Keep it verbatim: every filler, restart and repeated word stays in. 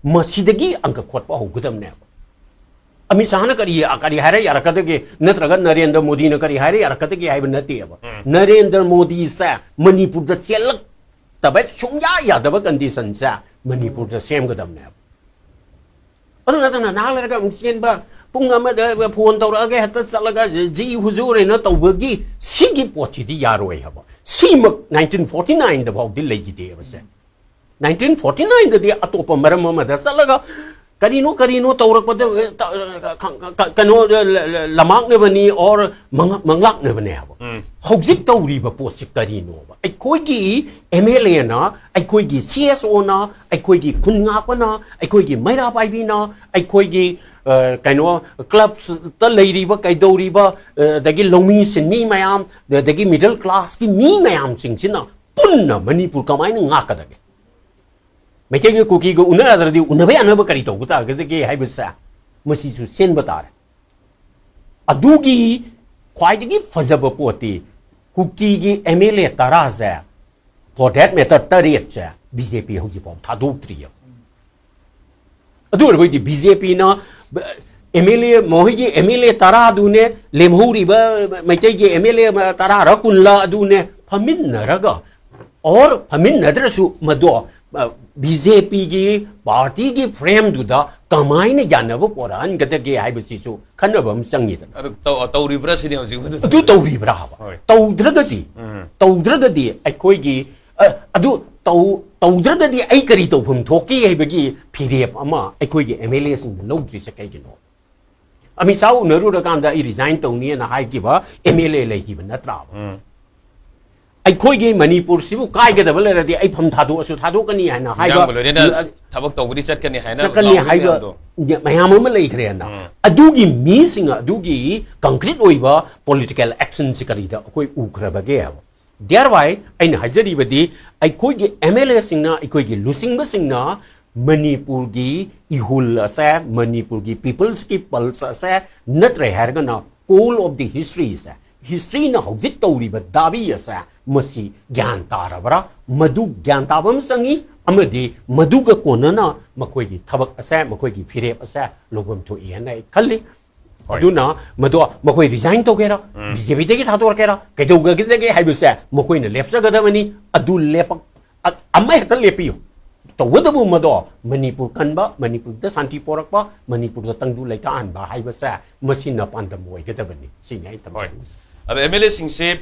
ꯃꯁꯤꯗꯒꯤ ꯑꯪꯀ ꯈꯣꯠꯄ ꯍꯧꯒꯗꯕꯅꯦꯕ꯫ ꯑꯃꯤꯠ ꯁꯥꯍꯅ ꯀꯔꯤ, ꯀꯔꯤ ꯍꯥꯏꯔ ꯌꯥꯔꯛꯀꯗꯒꯦ, ꯅꯠꯇ꯭ꯔꯒ ꯅꯔꯦꯟꯗ꯭ꯔ ꯃꯣꯗꯤꯅ ꯀꯔꯤ ꯍꯥꯏꯔ ꯌꯥꯔꯛꯀꯗꯒꯦ ꯍꯥꯏꯕ ꯅꯠꯇꯦꯕ꯫ ꯅꯔꯦꯟꯗ꯭ꯔ ꯃꯣꯗꯤꯁꯦ ꯃꯅꯤꯄꯨꯔꯗ ꯆꯦꯜꯂꯛꯇꯕ ꯁꯨꯡꯌꯥ ꯌꯥꯗꯕ ꯀꯟꯗꯤꯁꯟꯁꯦ ꯃꯅꯤꯄꯨꯔꯗ ꯁꯦꯝꯒꯗꯕꯅꯦꯕ꯫ ꯑꯗꯨ ꯅꯠꯇꯅ ꯅꯍꯥꯛ ꯂꯩꯔꯒ ꯑꯃꯨꯛ ꯆꯦꯟꯕ, ꯄꯨꯡ ꯑꯃꯗ ꯐꯣꯟ ꯇꯧꯔꯛꯑꯒ ꯍꯦꯛꯇ ꯆꯠꯂꯒ ꯖꯤ ꯍꯨꯖꯨꯔ ꯍꯥꯏꯅ ꯇꯧꯕꯒꯤ ꯁꯤꯒꯤ ꯄꯣꯠꯁꯤꯗꯤ ꯌꯥꯔꯣꯏ ꯍꯥꯏꯕ꯫ ꯁꯤꯃꯛ ꯅꯥꯏꯟꯇꯤꯟ ꯐꯣꯔꯇꯤ ꯅꯥꯏꯟꯗ ꯐꯥꯎꯗꯤ ꯂꯩꯈꯤꯗꯦꯕꯁꯦ꯫ ꯅꯥꯏꯟꯇꯤꯟ ꯐꯣꯔꯇꯤ ꯅꯥꯏꯟꯗꯗꯤ ꯑꯇꯣꯞꯄ ꯃꯔꯝ ꯑꯃꯗ ꯆꯠꯂꯒ ꯀꯔꯤꯅꯣ ꯀꯔꯤꯅꯣ ꯇꯧꯔꯛꯄꯗ, ꯑ, ꯇ-, ꯑ, ꯈ-, ꯈ-, ꯀꯩꯅꯣ, ꯂ-, ꯂ-, ꯂ-, ꯂꯃꯥꯛꯅꯕꯅꯤ or ꯃꯉ-, ꯃꯪꯂꯥꯛꯅꯕꯅꯦ ꯍꯥꯏꯕ꯫ ꯎꯝ꯫ ꯍꯧꯖꯤꯛ ꯇꯧꯔꯤꯕ ꯄꯣꯠꯁꯤ ꯀꯔꯤꯅꯣꯕ? ꯑꯩꯈꯣꯏꯒꯤ ꯑꯦꯝ ꯑꯦꯜ ꯑꯦꯅ, ꯑꯩꯈꯣꯏꯒꯤ ꯁꯤ ꯑꯦꯁ ꯑꯣꯅ, ꯑꯩꯈꯣꯏꯒꯤ ꯈꯨꯟ ꯉꯥꯛꯄꯅ, ꯑꯩꯈꯣꯏꯒꯤ ꯃꯩꯔꯥ ꯄꯥꯏꯕꯤꯅ, ꯑꯩꯈꯣꯏꯒꯤ, ꯑ, ꯀꯩꯅꯣ, ꯀ꯭ꯂꯕꯁꯇ ꯂꯩꯔꯤꯕ, ꯀꯩꯗꯧꯔꯤꯕ, ꯑ, ꯑꯗꯒꯤ ꯂꯧꯃꯤ ꯁꯤꯟꯃꯤ ꯃꯌꯥꯝ, ꯑꯗꯒꯤ ꯃꯤꯗꯜ ꯀ꯭ꯂꯥꯁꯀꯤ ꯃꯤ ꯃꯌꯥꯝꯁꯤꯡꯁꯤꯅ ꯄꯨꯟꯅ ꯃꯅꯤꯄꯨꯔ ꯀꯃꯥꯏꯅ ꯉꯥꯛꯀꯗꯒꯦ? ꯃꯩꯇꯩꯒ ꯀꯨꯀꯤꯒ ꯎꯅꯔꯗ꯭ꯔꯗꯤ ꯎꯅꯕ ꯌꯥꯅꯕ ꯀꯔꯤ ꯇꯧꯕ ꯇꯥꯒꯗꯒꯦ ꯍꯥꯏꯕꯁꯦ ꯃꯁꯤꯁꯨ ꯁꯦꯝꯕ ꯇꯥꯔꯦ꯫ ꯑꯗꯨꯒꯤ ꯈ꯭ꯋꯥꯏꯗꯒꯤ ꯐꯖꯕ ꯄꯣꯠꯇꯤ ꯀꯨꯀꯤꯒꯤ ꯑꯦꯝ ꯑꯦꯜ ꯑꯦ ꯇꯔꯥꯁꯦ, for that matter ꯇꯔꯦꯠꯁꯦ, ꯕꯤ ꯖꯦ ꯄꯤ ꯍꯧꯖꯤꯛꯐꯥꯎ ꯊꯥꯗꯣꯛꯇ꯭ꯔꯤꯌꯦ꯫ ꯑꯗꯨ ꯑꯣꯏꯔꯕꯗꯤ ꯕꯤ ꯖꯦ ꯄꯤꯅ ꯑꯦꯝ ꯑꯦꯜ ꯑꯦ, ꯃꯈꯣꯏꯒꯤ ꯑꯦꯝ ꯑꯦꯜ ꯑꯦ ꯇꯔꯥꯗꯨꯅꯦ, ꯂꯦꯝꯍꯧꯔꯤꯕ ꯃꯩꯇꯩꯒꯤ ꯑꯦꯝ ꯑꯦꯜ ꯑꯦ ꯇꯔꯥꯔ ꯀꯨꯟꯂ ꯑꯗꯨꯅꯦ ꯐꯝꯃꯤꯟꯅꯔꯒ, or ꯐꯝꯃꯤꯟꯅꯗ꯭ꯔꯁꯨ ꯃꯗꯣ, ꯑ, ꯕꯤ ꯖꯦ ꯄꯤꯒꯤ ꯄꯥꯔꯇꯤꯒꯤ ꯐ꯭ꯔꯦꯝꯗꯨꯗ ꯀꯃꯥꯏꯅ ꯌꯥꯅꯕ ꯄꯣꯔꯛꯍꯟꯒꯗꯒꯦ ꯍꯥꯏꯕꯁꯤꯁꯨ ꯈꯟꯅꯕ ꯑꯃ ꯆꯪꯉꯤꯗꯅ꯫ ꯑꯗꯨ ꯇꯧ-, ꯇꯧꯔꯤꯕ꯭ꯔꯥ ꯁꯤꯅꯤ ꯍꯧꯖꯤꯛ ꯃꯗꯨ ꯑꯗꯨ ꯇꯧꯔꯤꯕ꯭ꯔꯥ ꯍꯥꯏꯕ? ꯍꯣꯏ꯫ ꯇꯧꯗ꯭ꯔꯒꯗꯤ, ꯎꯝ꯫ ꯇꯧꯗ꯭ꯔꯒꯗꯤ ꯑꯩꯈꯣꯏꯒꯤ, ꯑ, ꯑꯗꯨ ꯇꯧ-, ꯇꯧꯗ꯭ꯔꯒꯗꯤ ꯑꯩ ꯀꯔꯤ ꯇꯧꯐꯝ ꯊꯣꯛꯀꯦ ꯍꯥꯏꯕꯒꯤ ꯐꯤꯔꯦꯞ ꯑꯃ ꯑꯩꯈꯣꯏꯒꯤ ꯑꯦꯝ ꯑꯦꯜ ꯑꯦꯁꯤꯡꯅ ꯂꯧꯗ꯭ꯔꯤꯁꯦ ꯀꯩꯒꯤꯅꯣ? ꯑꯃꯤꯠ ꯁꯥꯍ ꯎꯅꯔꯨꯔꯀꯥꯟꯗ ꯑꯩ ꯔꯤꯖꯥꯏꯟ ꯇꯧꯅꯤꯅ ꯍꯥꯏꯈꯤꯕ ꯑꯦꯝ ꯑꯦꯜ ꯑꯦ ꯂꯩꯈꯤꯕ ꯅꯠꯇ꯭ꯔꯥꯕ? ꯎꯝ꯫ ꯑꯩꯈꯣꯏꯒꯤ ꯃꯅꯤꯄꯨꯔꯁꯤꯕꯨ ꯀꯥꯏꯒꯗꯕ ꯂꯩꯔꯗꯤ ꯑꯩ ꯐꯝ ꯊꯥꯗꯣꯛꯑꯁꯨ ꯊꯥꯗꯣꯛꯀꯅꯤ ꯍꯥꯏꯅ ꯍꯥꯏꯕ ꯏꯌꯥꯝꯕ ꯂꯣꯏꯅꯅ ꯊꯕꯛ ꯇꯧꯕꯗꯤ ꯆꯠꯀꯅꯤ ꯍꯥꯏꯅ ꯆꯠꯀꯅꯤ ꯂꯥꯎꯔꯤ ꯍꯥꯏꯕ ꯃꯌꯥꯝꯗꯣ꯫ ꯃꯌꯥꯝ ꯑꯃ ꯂꯩꯈ꯭ꯔꯦꯅ꯫ ꯎꯝ꯫ ꯑꯗꯨꯒꯤ ꯃꯤꯁꯤꯡ ꯑꯗꯨꯒꯤ concrete ꯑꯣꯏꯕ political actionꯁꯤ ꯀꯔꯤꯗ ꯑꯩꯈꯣꯏ ꯎꯈ꯭ꯔꯕꯒꯦ ꯍꯥꯏꯕ? Thereby ꯑꯩꯅ ꯍꯥꯏꯖꯔꯤꯕꯗꯤ ꯑꯩꯈꯣꯏꯒꯤ ꯑꯦꯝ ꯑꯦꯜ ꯑꯦꯁꯤꯡꯅ, ꯑꯩꯈꯣꯏꯒꯤ ꯂꯨꯆꯤꯡꯕꯁꯤꯡꯅ ꯃꯅꯤꯄꯨꯔꯒꯤ ꯏꯍꯨꯜ ꯑꯁꯦ, ꯃꯅꯤꯄꯨꯔꯒꯤ peopleꯁꯀꯤ pulse ꯑꯁꯦ ꯅꯠꯇ꯭ꯔꯦ ꯍꯥꯏꯔꯒꯅ coal of the historyꯁꯦ, historyꯅ ꯍꯧꯖꯤꯛ ꯇꯧꯔꯤꯕ ꯗꯥꯕꯤ ꯑꯁꯦ ꯃꯁꯤ ꯒ꯭ꯌꯥꯟ ꯇꯥꯔꯕ꯭ꯔꯥ? ꯃꯗꯨ ꯒ꯭ꯌꯥꯟ ꯇꯥꯕ ꯑꯃ ꯆꯪꯉꯤ꯫ ꯑꯃꯗꯤ ꯃꯗꯨꯒ ꯀꯣꯟꯅꯅ ꯃꯈꯣꯏꯒꯤ ꯊꯕꯛ ꯑꯁꯦ, ꯃꯈꯣꯏꯒꯤ ꯐꯤꯔꯦꯞ ꯑꯁꯦ ꯂꯧꯐꯝ ꯊꯣꯛꯏ ꯍꯥꯏꯅ ꯑꯩ ꯈꯜꯂꯤ꯫ ꯍꯣꯏ꯫ ꯑꯗꯨꯅ ꯃꯗꯣ ꯃꯈꯣꯏ ꯔꯤꯖꯥꯏꯟ ꯇꯧꯒꯦꯔꯥ, ꯕꯤ ꯖꯦ ꯄꯤꯗꯒꯤ ꯊꯥꯗꯣꯔꯛꯀꯦꯔꯥ, ꯀꯩꯗꯧꯒꯗꯒꯦ ꯍꯥꯏꯕꯁꯦ ꯃꯈꯣꯏꯅ ꯂꯦꯞꯆꯒꯗꯕꯅꯤ꯫ ꯑꯗꯨ ꯂꯦꯞꯄ-, ꯑ-, ꯑꯃꯍꯦꯛꯇ ꯂꯦꯞꯄꯤꯌꯨ꯫ ꯇꯧꯕꯇꯕꯨ ꯃꯗꯣ ꯃꯅꯤꯄꯨꯔ ꯀꯟꯕ, ꯃꯅꯤꯄꯨꯔꯗ ꯁꯥꯟꯇꯤ ꯄꯣꯔꯛꯄ, ꯃꯅꯤꯄꯨꯔꯗ ꯇꯪꯗꯨ ꯂꯩꯇꯥꯍꯟꯕ ꯍꯥꯏꯕꯁꯦ ꯃꯁꯤꯅ ꯄꯥꯟꯗꯝ ꯑꯣꯏꯒꯗꯕꯅꯤ꯫ ꯁꯤꯅꯤ ꯑꯩ ꯍꯣꯏ꯫ ꯊꯝꯖꯅꯤꯡꯕꯁꯦ꯫ ꯑꯗ ꯑꯦꯝ ꯑꯦꯜ ꯑꯦꯁꯤꯡꯁꯦ